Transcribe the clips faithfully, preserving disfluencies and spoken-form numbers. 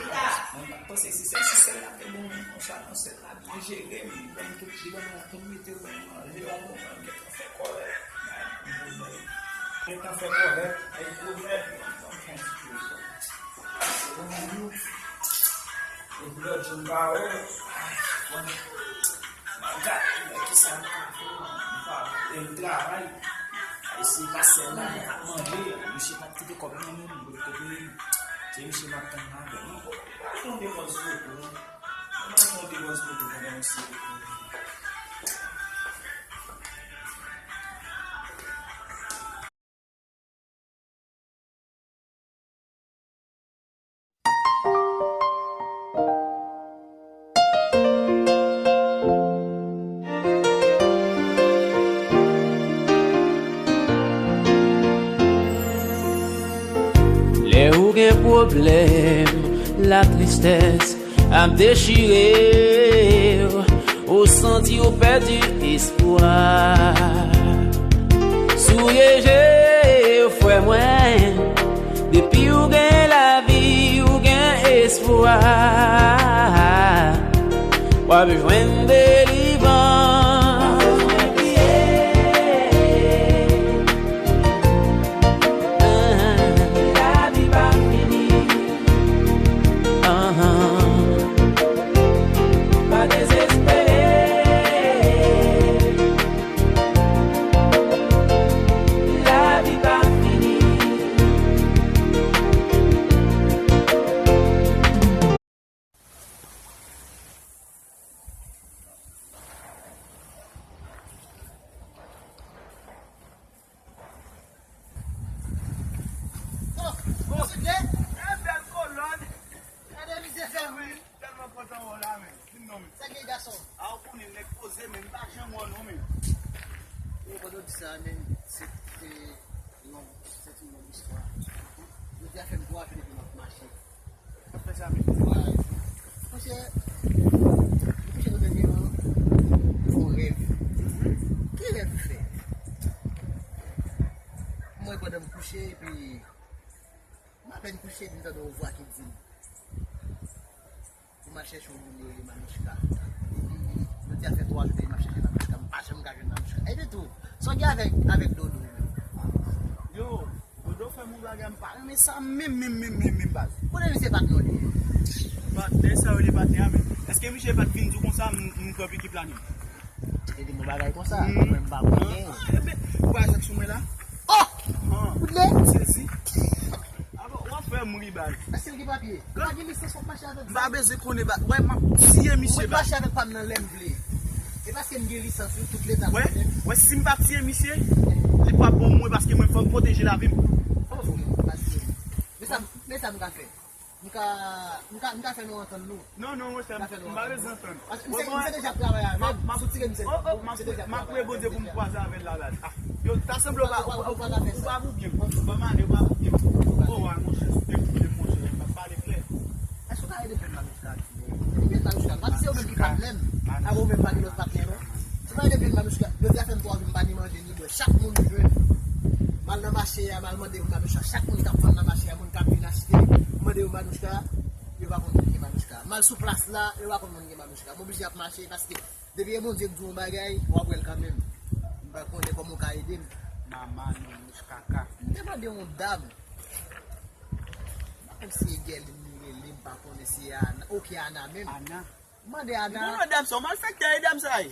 Mwen pa t panse si sèl, si sèl la te bon menm konsa, non, sèl la byen jere m, li ban m tout, li ban m tout, mete l ban m manje, w ap konprann, gentan fè kòlèt. Gentan fè kòlèt, ay pwovèb, ban m fè yon ti pwoblèm. Se bon, nou. Epi lòt jou m pa wè l. Bon. Mwen gade, men kisa m ka fè, m pa, e m travay. Ay, si pastè la, mwen ap manje, misye pa t kite kòb nan men m, kote m. Se misye m ap tann la, mwen pa fè yon depòz foto, non. Mwen pa fè yon depòz foto pandan misye. Lè ou gen pwoblèm, latristès ap dechire w, ou santi w pèdi espwa. Souye je w, frè mwen, depi w gen lavi, ou gen espwa. W ap jwenn delivrans. Lavi pa fini. Pa dezespere. Lavi pa fini. Oh, mesye, e bèl kolòn. Gade mizè fè wi. Tèlman kontan wè w la, men. Vin non, men. Sa gen, gason? A, ou konnen, nèg poze, men m pa janm wè w non, men. Yo, pandan w di sa, men, se te long, se te yon long istwa. Jodi a fè m twa jou depi m ap mache. Ap fè sa, men. Monchè, monchè, nou te gen yon, yon rèv. Ki rèv ou fè? Mwen, pandan m kouche, epi m apèn kouche, epi m tande yon vwa ki di m, pou m al chèche yon moun yo rele Manouchka. Epi, jodi a fè twa jou depi m ap chèche Manouchka, m pa janm ka jwenn Manouchka. Epi tou, sa w gen avèk, avèk Dodo menm? Yo, Dodo fè m yon bagay m pa renmen sa menm, menm, menm, menm, menm, baz. Kote misye patnè w li ye? Patnè, sa yo rele patnè a menm? Èske misye pa t vin di w konsa, m, m pran ekip la menm? Li te di m yon bagay konsa, mwen m pa konnen. Ebyen, ou pa chak sou mwen la? Oh! Ou le? Sezi. Abo, w ap fè m ri, baz. Èske l gen papye? Ou pa gen lisans, w ap mache avèk zam? M pa bezwen konnen, baz. Wè, m ap tiye misye, baz. Mwen mache avèk pa m nan lè m vle. E paske m gen lisans, wi, tout leta konnen. Wè, si m pa tiye misye, li p ap bon pou mwen paske mwen fò m pwoteje lavi m. Paske, men sa, men sa m ka fè. M ka, m ka, m ka fè nou antann nou. Non, non, monchè, m pa bezwen antann. Paske misye, misye deja ap travay avè m. Sou ti grenn sèl. M ap priye Bondye pou m kwaze avè l la, baz. Yo, ta sanble ou pa, ou pa pou byen. Ban m ale, ou pa pou byen. O, a, monchè, sou te koute, monchè, m ap pale klè. Èske w ka ede jwenn Manouchka? Ede jwenn Manouchka. Paske se ou menm ki patnè m. Avè w menm pa gen lòt patnè, non. Se pa ede jwenn Manouchka. Jodi a fè m twa jou m pa ni manje ni bwè. Chak moun m jwenn. M al nan mache a, m al mande pou Manouchka. Chak moun k ap vann nan mache a, moun k ap vin achte, m mande pou Manouchka. Yo pa konn moun ki Manouchka. M al sou plas la, yo pa konn moun ki Manouchka. M oblije ap mache paske depi e Bondye k di w yon bagay, w ap wè l kanmenm. M pa konnen kòman w ka ede m. Manman Manouchka. M te mande yon dam. M pa konn si e Gèlin li rele, m pa konnen si e Ana. Oke, Ana menm. Ana. Mande Ana. Bon, dam sa, w malfektè, e dam sa ye.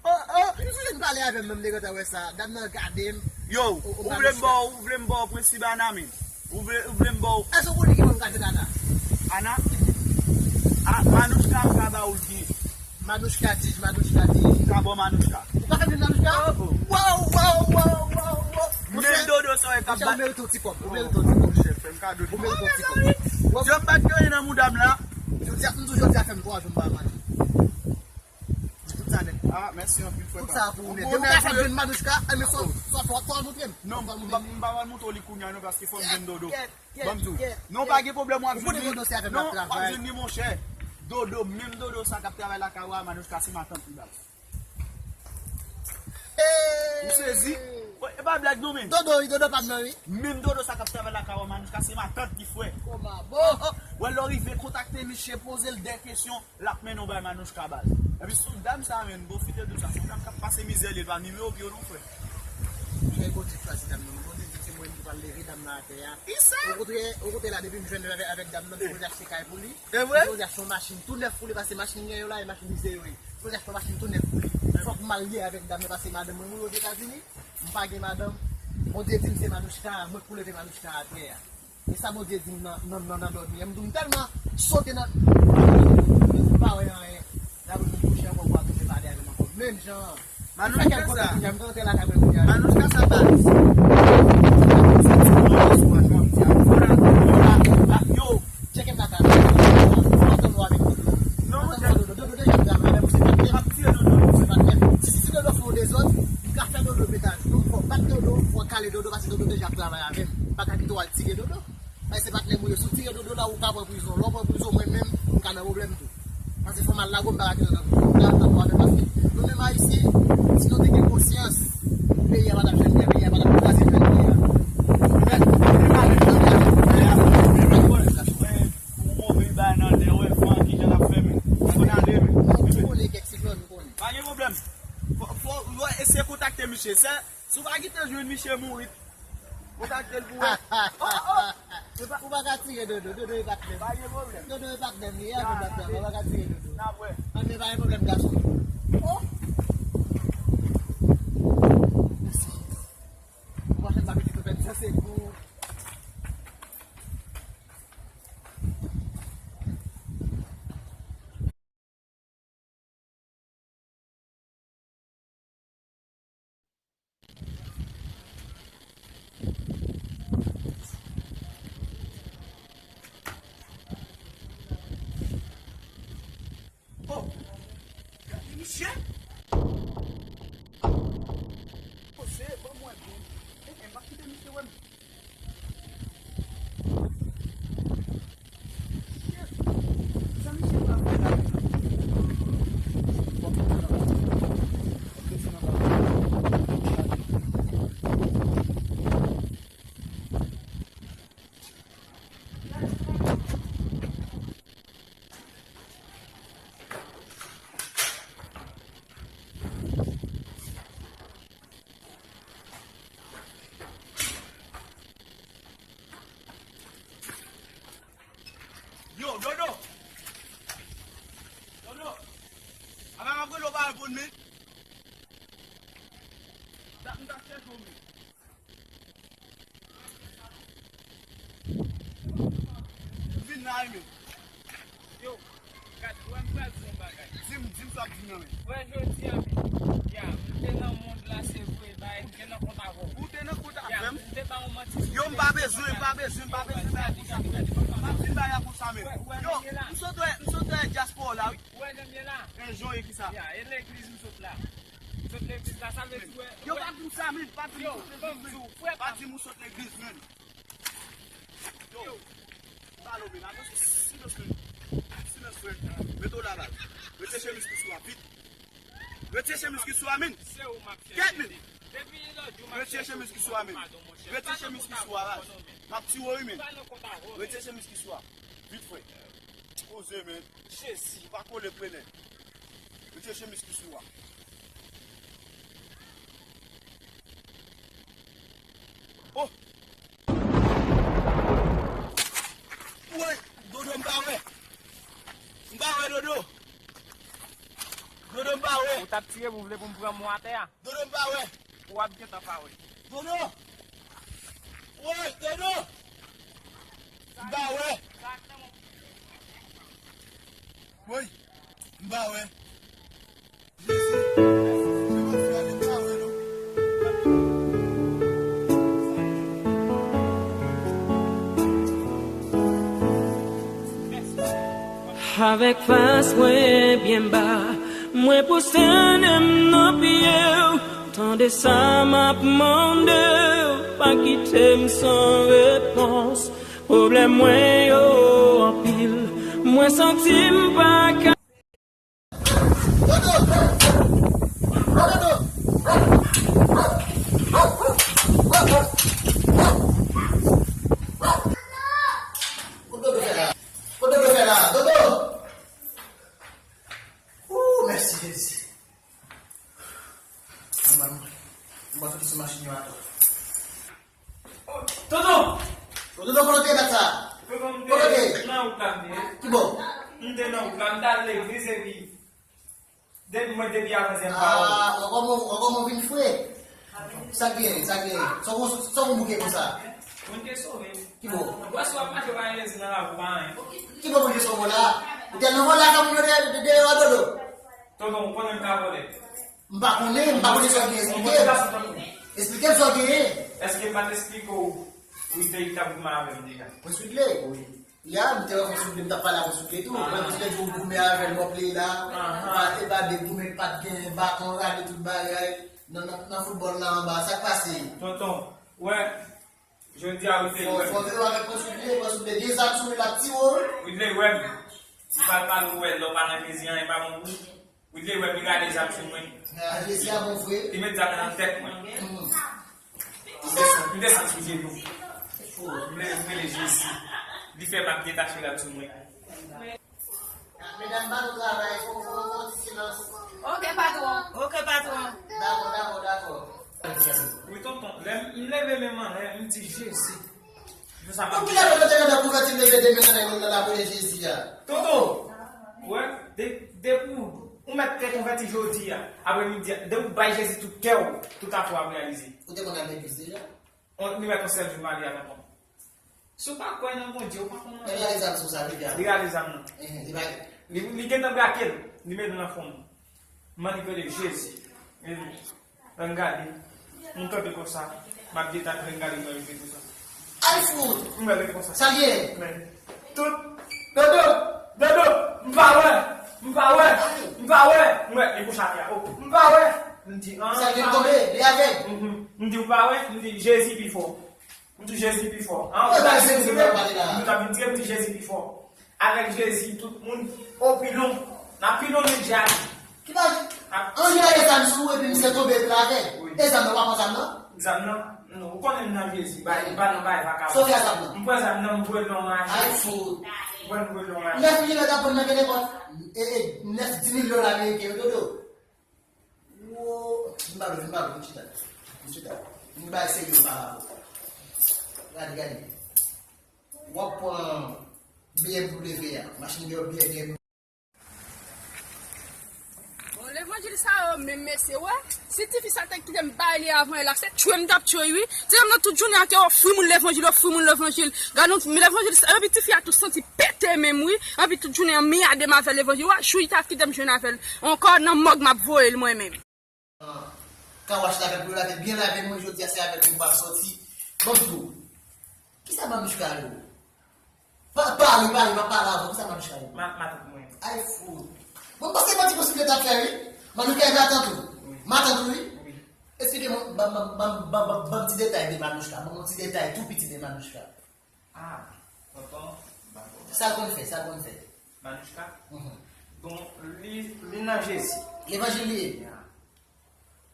Oh, oh. Li sou jwenn pale avè m, menm li gentan wè sa. Dam nan gade m. Yo, ou vle m ba w, ou vle m ba w prensip Ana menm. Ou vle, ou vle m ba w. Èske w konnen ki moun ka jwenn Ana? Ana? A, Manouchka m ka ba w l byen. Manouchka dij, Manouchka dij. M ka ba w Manouchka. Ou ka fè m jwenn Manouchka? Oh, oh. Wow, wow, wow, wow, wow. Menm Dodo sa w wè k ap bat. Ou merite yon ti kòb, ou merite yon ti kòb. Monchè, fè m kado. Ou merite yon ti kòb. Jan m bat gen nan mouda m la. Jodi a, m di w jodi a fè m twa jou m pa manje. Tout sa nèt. Ah, mèsi anpil, frè pa m. Tout sa pou ou nèt. Depi w ka fè m jwenn Manouchka, enben sa, sa fò, fò w montre m. Non, m pa, m pa pral montre w li kounye a non, paske fò m jwenn Dodo. Ban m di w. Non, pa gen pwoblèm, w ap jwenn li. Ou konnen Dodo se avè m l ap travay. Non, w ap jwenn li, monchè. Dodo, menm Dodo sa k ap travay lakay ou a, Manouchka se matant li, baz. Ou sezi? Wè, e pa blag non, men. Dodo, wi, Dodo pa m nan, wi. Menm Dodo sa k ap travay lakay ou a, Manouchka, se matant li, frè. Kòman, bon? Oh, oh. Wè, lè w rive kontakte misye, poze l de kesyon, l ap mennen w bay Manouchka ba l. Epi se yon dam sa, menm, pwofite de sa. Se yon dam k ap pase mizè, li pa nimewo pye w non, frè. Jè Bondye chwazi dam nan. Bondye di se mwen ki pral leve dam nan atè a. Kisa? Okontrè, okontrè la, depi m jwenn avèk, avèk dam nan, m sipoze achte kay pou li. E vre? M sipoze achte yon machin tou nèf pou li, paske machin li gen yo la, e machin ize yo ye. M sipoze achte yon machin tou nèf pou li. Fòk m marye avèk dam nan, paske madanm mwen mouri Ozetazini. M pa gen madanm. Bondye di m se Manouchka, mwen k pou leve Manouchka atè a. E sa Bondye di m nan, nan, nan, nan dòmi an. M di w m tèlman sote nan, m pa wè anyen. L ap di m kouche ankò pou w ap vin pale avè m ankò. Menm jan an. Manouchka sa. Manouchka sa baz. Yo, tcheke m la. Non, monchè. Dodo, Dodo deja travay avè m, se patnè. M ap tire Dodo. Se patnè. Si, si, si Dodo fè yon dezòd, m ka fè Dodo pete a jenou. Fò w bat Dodo, fò w kale Dodo, paske Dodo deja ap travay avè m. M pa ka kite w al tire Dodo. Paske se patnè m ou ye. Si w tire Dodo la, ou ka pran prizon. Lè w pran prizon, mwen menm, m ka nan pwoblèm tou. Paske fò m al lage w, m pa ka kite w nan prizon. M ka tann w avè paske nou menm Ayisyen, si nou te gen konsyans, peyi a pa t ap janm gen, peyi a pa t ap kraze, peyi a. Ou move bay nan lè, wè, van, kijan l ap fèmen. Fò n ale, men. Ou konnen kèk siklòn, ou konnen. Pa gen pwoblèm. Fò, fò, w eseye kontakte misye. Se, si w pa gentan jwenn misye mouri, kontakte l pou wè. Oh, oh. Ou pa, ou pa ka tire Dodo. Dodo e patnè m. Pa gen pwoblèm. Dodo e patnè m li ye, avè m ap travay. Ou pa ka tire Dodo. N ap wè. Anben, pa gen pwoblèm, gason. Oh. Mèsi. Ou pa fè m pa pitit ou pèdi sa, se pou Oh, gade misye. Poze, ban mwen byen. Eh, eh, m pa kite misye wè m. Yo, Dodo! Dodo! Apa m ap rele w pa reponn, men? M ta, m ta chèche w, men. Vin la, wi, men. Yo, gad, wè m pral di yon bagay. Di m, di m sa w ap di m nan, men. Frè, jodi a, men, ya, m te nan mond la, se vre, bay, m te nan kont avè w. Ou te nan kont avè m? Ya, m te ba w manti. Yo, m pa bezwen, m pa bezwen, m pa bezwen bay pou sa. M ap vin bay la pou sa, men. Yo, m sot wè, m sot wè dyaspora la, wi. Ou wè jan m ye la? Jan w ye ki sa? Ya, e legliz m sot la. M sot legliz la, sa vle di, wè. Yo, pa di m sa, men, pa di m sot legliz, men. Yo, frè pa m. Pa di m ou sot legliz, men. Yo, m pale w, men, attention, silence, men. Silence, frè. Mete w la, baz. Retire chemiz ki sou a, vit. Retire chemiz ki sou a, men. Se ou m ap chèche. Kèt, men. Depi lòt jou, m ap chèche w pou mande w padon, monchè. Retire chemiz ki sou a, men. Retire chemiz ki sou a, baz. M ap tiye w, wi, men. M pa nan kont avè w, men. Retire chemiz ki sou a. Vit, frè. Poze, men. Jezi. Pa kole, prene. Retire chemiz ki sou a. Oh! Woy! Dodo, m pa wè. M pa wè, Dodo. Dodo, m pa wè. Ou t ap tire m, ou vle pou m pran mò atè a? Dodo, m pa wè. Ou ap gentan pa wè. Dodo! Woy, Dodo! M pa wè. Woy, m pa wè. Jezi, se pa frè li pa wè non. Avèk fas mwen byen ba, mwen pwostennen m nan pye w. Tande sa m ap mande w, pa kite m san repons. Pwoblèm mwen yo anpil, mwen santi m pa ka. Dodo! Dodo! Ki bò? M te nan wout la, m t al legliz epi depi mwen depi avan zè m pa wè w. Ah, w kòman w vin fre? Sa k gen, sa k gen? Sa w sa w bouke konsa? Moun te sove. Ki bò? Wè si w ap mache w pa gen lezi nan lakou pa anyen. Ki bò moun te sove w la? Ou te nan vòlè ak moun yo de de de yo a dodo. Tonton, ou konnen m ka vòlè. M pa konnen, m pa konnen sa w gen, eksplike m. Eksplike m sa w genyen. Èske m pa t eksplike w Widley ki t ap goumen avè m deja? Prince Widley? Wi. Ya, m te wè Prince Widley, m t ap pale a Prince Widley tou. Mwen Prince Widley di w goumen avè l, w ap li la. Ahan. E pa de goumen ki pa t gen baton, rale tout bagay. Nan, nan, nan foutbòl la anba, sa k pase? Tonton, wè, jodi a Widley wè m. Fò, fò veye avèk Prince Widley, Prince Widley gen zam sou li, l ap tiye w, wi. Widley wè m. M pral pale w wè, lè w pa nan Jezi, anyen pa bon pou ou. Widley wè m, li rale zam sou mwen. Ah, Jezi a bon vre. Li met zam nan nan tèt mwen. Mm. M desann, m desann sou jenou. M rele, m rele Jezi. Li fè m ap detache rad sou mwen. Medam, ba nou travay, fò, fò, fò ti silans. Ok, patwon. Ok, patwon. Dakò, dakò, dakò. Wi, tonton, lè m, m leve men m anlè, m di, Jezi. Pou ki lè nou te gentan konvèti, leve de men nan nèg la, la priyè Jezi a? Tonton, wè, de, depi ou mèt te konvèti jodi a, aprè midi a, depi ou bay Jezi tout kè w, tout afè w ap reyalize. Ou te konn al legliz deja? On, li mèt on sèl jou m ale a, tonton. Si w pa kwè nan Bondye, ou pa konn anyen. Men li rale zam sou sa, li rale zam nan. Ehe, li pa. Li, li gentan brake l, li mete l nan fwon m. M annik rele Jezi. Ann gade. M kanpe konsa. M ap detache, ann gade, mwen rive konsa. Ay, fout! M gade konsa. Sa l ye? Men. Tout. Dodo! Dodo! M pa wè! M pa wè! M pa wè! M wè, li kouche atè a. Oh, m pa wè! M di, an. Sa l vin tonbe? Li avèg? Mhm. M di, ou pa wè? M di, Jezi pi fò. M di, Jezi pi fò. An, ou ta vin tire m. Ou ta vin tire m, m di, Jezi pi fò. Avèk Jezi, tout moun, o pilon. N ap pilon nèg ja. Ki pa, an, li lage zam sou ou epi misye tonbe epi l avèg. Wi. E zam nan, ou pa pran zam nan? Zam nan? Non, ou konnen m nan Jezi, ba, ba nan bay vakabon. Sa w fè a zam nan? M pran zam nan, m voye l nan yon mache. Ay, fout. M pran, m voye l nan yon mache. Nèf milyon t ap vann nan kenenpòt. E, e, nèf, di mil dola ameriken yo, Dodo. Wo, vin ba nou, vin ba nou, vin chita. Vin chita. Vin ba serye m pa la. Gade, gade. W ap pran B M W a, machin de B M W. Bon, levanjil sa yo menm, mesye, wè. Si tifi sa te kite m bay li avan yè la, se tchwe m t ap tchwe, wi. Ti nèg nan tout jounen an te ofri moun levanjil, ofri moun levanjil. Gade yon levanjil sa, epi tifi a tou santi pete menm, wi. Epi tout jounen an, mi a de m avè levanjil. Wè, jou li ta kite m jwenn avè l ankò nan mòg m ap voye l mwen menm. Kawash lave pou yo lave byen lave, mwen jodi a se avèk mwen m pral sòti. Ban m di w, kisa Manouchka ye? Pa, pale, pale, pa pale avan, kisa Manouchka ye? Ma, matant mwen. Ay, fout. Bon, paske manti pou siklèt ap fè, wi. Manouchka e matant ou? Wi. Matant ou, wi? Wi. Eksplike mwen, ban, ban, ban m ti detay de Manouchka. Ban m yon ti detay tou piti de Manouchka. Ah, tonton, m pa konn. Sa l konn fè, sa l konn fè. Manouchka? Mhm. Bon, li, li nan Jezi. Levanjil li ye? Ya.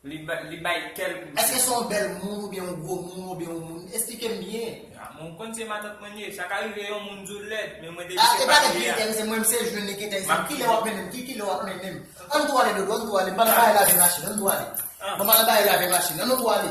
Li ba, li bay kè l pou Jezi. Èske se yon bèl moun oubyen yon gwo moun oubyen yon moun? Eksplike m byen. Ya, men w konn se matant mwen ye. Sa ka rive yon moun di w lèd, men mwen depi se pa li ye a. Ah, e pa de kritè, se mwen, m se jwenn li kritè. Kilè w ap mennen m? Ki, kilè w ap mennen m? Ann tou ale, Dodo, ann tou ale. M pa nan bagay lave machin, ann tou ale. Ah. Bon, m pa nan bagay lave machin, ann nou tou ale.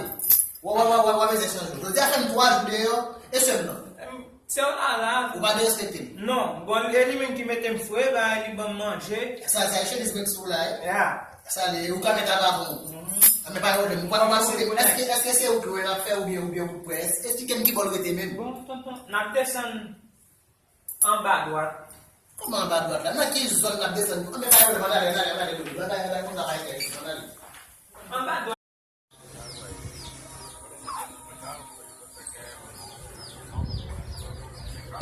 Wè, wè, wè, wè, wè, bezwen chanje. Jodi a fè m twa jou deyò, e sèlman. Em, se w la la. Ou pa derespekte m. Non, bon, e li menm ki mete m fre, ba, li ban m manje. Sa, sa, chemiz mwen sou la, eh. Ya. Sa, li, ou ka met avavon. Mhm. A, men pa pwoblèm. Ou pa, ou pa kote. Èske, èske se ou ki wè n ap fè oubyen, oubyen ou prè? Èske, èske ki bò l rete menm? Bon, tonton, n ap desann anba dwat. Kòman anba dwat la? Nan ki zòn n ap desann? Ann men pa pwoblèm, ann ale, ann ale, ann ale, ann ale, ann ale, konsa pa enterese, ann ale. Anba dwat.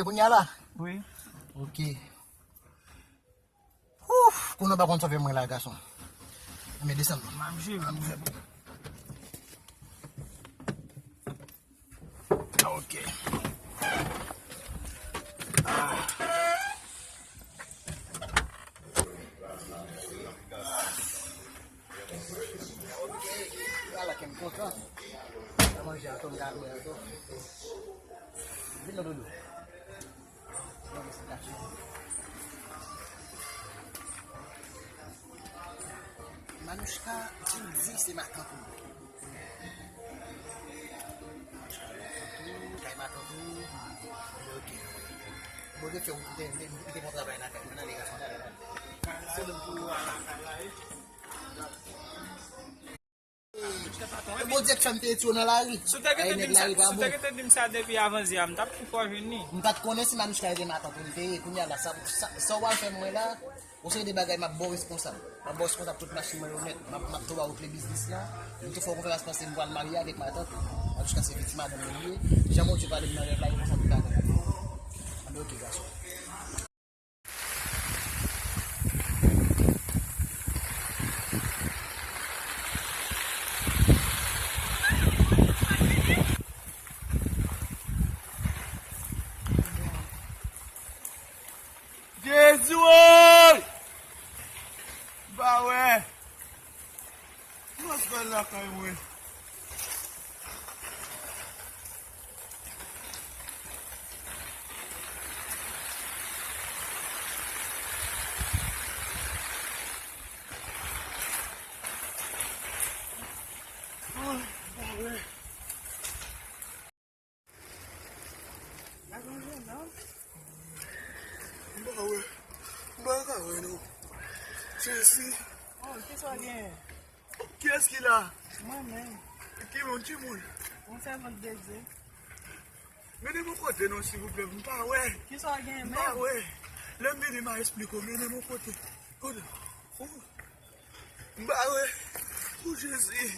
Kounye a la? Wi. Ok. Ouf, kounye a w pa konn sove mwen la, gason. Ann men desann. M ap jere. Ok. Ah. Ok. Ala ke m kontan. Mwen manje a tou, m ka bwè a tou. Vin non, Doudou. Manouchka, ki di se matant ou? Manouchka, matant ou, kay matant ou. Ok. Bondye fè w te, te, te, te bon travay lakay mwen, ale gason, ale, ale. Se bon pou ou, ale, ale. E Bondye k fè m te etyo nan lari. Si w te gentan di m sa, si w te gentan di m sa depi avan yè a, m t ap pi fò jwenn li. M pa t konnen si Manouchka te matant ou li te ye. Kounye a la, sa, sa, sa w pral fè mwen la, yon seri de bagay m ap ba w responsab. M ap ba w responsab tout machin mwen yo nèt. M ap, m ap tou ba w kle biznis la. M tou fè w konfyans paske m pral marye avèk matant ou. Manouchka se pitit madanm mwen li ye. Jan Bondye pale m nan rèv la, e konsa pou l ka fè. Anben, oke, gason. Jezi woy! M pa wè. Mwen pral lakay mwen. M pa wè. M pa ka wè non. Jezi. Oh, kisa w genyen? Kiyès ki la? Mwen menm. Ki moun, ki moun? Yon sèvant de Dye. Mennen m yon kote non, silvouplè, m pa wè. Kisa w genyen menm? M pa wè. Lè m vini, m a esplike w. Mennen m yon kote. Kote? Oh. M pa wè. O Jezi.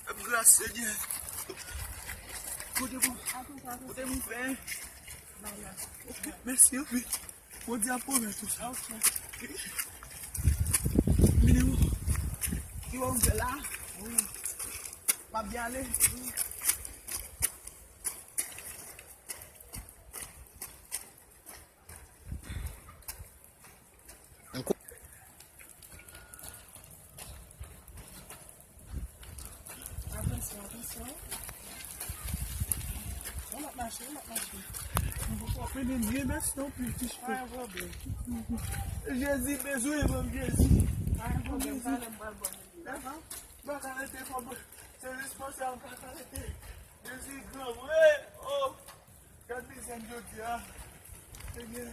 Fè m gras, Senyè. Kote pou, kote pou fè? Mèsi anpil. Bondye ap pwomèt ou sa. Ok. Minimo. Ki wè m fè la? Wi. M ap byen ale. Wi. Atansyon, atansyon. Ou mèt mache, ou mèt mache. Mwen menm, mèsi anpil, ti chèf. Pa gen pwoblèm. Jezi, bezwen mwen, Jezi. Pa gen pwoblèm, talè m pral ba w. Dakò? M pa ka rete kòm se responsab, m pa ka rete. Jezi gran vre. Oh! Gad mizè m jodi a. Senyè.